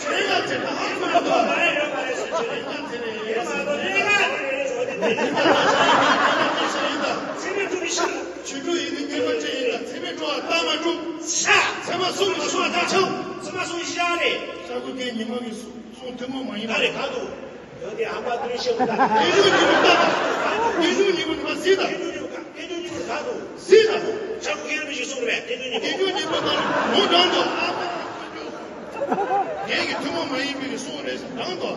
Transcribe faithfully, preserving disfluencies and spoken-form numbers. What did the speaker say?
ཚེ་རིང་ལ་ཚེ་རིང་ལ་ཧ་གོ་མ་ཐུབ། ཚེ་རིང་ལ་ཚེ་རིང་ལ་ཚེ་རིང་ལ་ཚེ་རིང་ལ་ཚེ་རིང་ལ་ཚེ་རིང་ལ་ཆོས་དྲུག་ཡིན་ན་ངེས་པར་འབྱེད་ཡིན་ད། ཚད་མའི་སྤྲོ་བ་རྟགས་མ་གྲུབ། ཤ། ཚད་མ་གསུམ་ལ་སོགས་དང་ཆབ། ཚད་མ་གསུམ་བཞག་ནས། ལྕགས་སྐུད་མཁན་ཉི་མ་གི་གསུང་ཐུན་མོང་མ་ཡིན་པ་རེད། ག་འདུག་ཡོད་དེ་ཨ་མ་དུ་རེ་ཤེས་མི་ད། དེ་ཉུང་ཉི་མ་ད། དེ་ཉུང་ཉི་མ་ནི་མ་སྲིད་ད། དེ་ཉུང་ཉི་མ་ག་དེ་ཉུང་ཉི་མ་ག་འདུག་སྲིད་ད། ལྕགས་སྐུད་མཁན་མི་ཞིག་གསུང་རེད། དེ་ཉུང་ཉི་མ། དེ་ཉུང་ཉི་མ་ད་ལོ་གྲངས་དུ། ངེད་ཀྱི་ཐུན་མོང་མ་ཡིན་པའི་གསུང་རེད་གྲངས་དུ།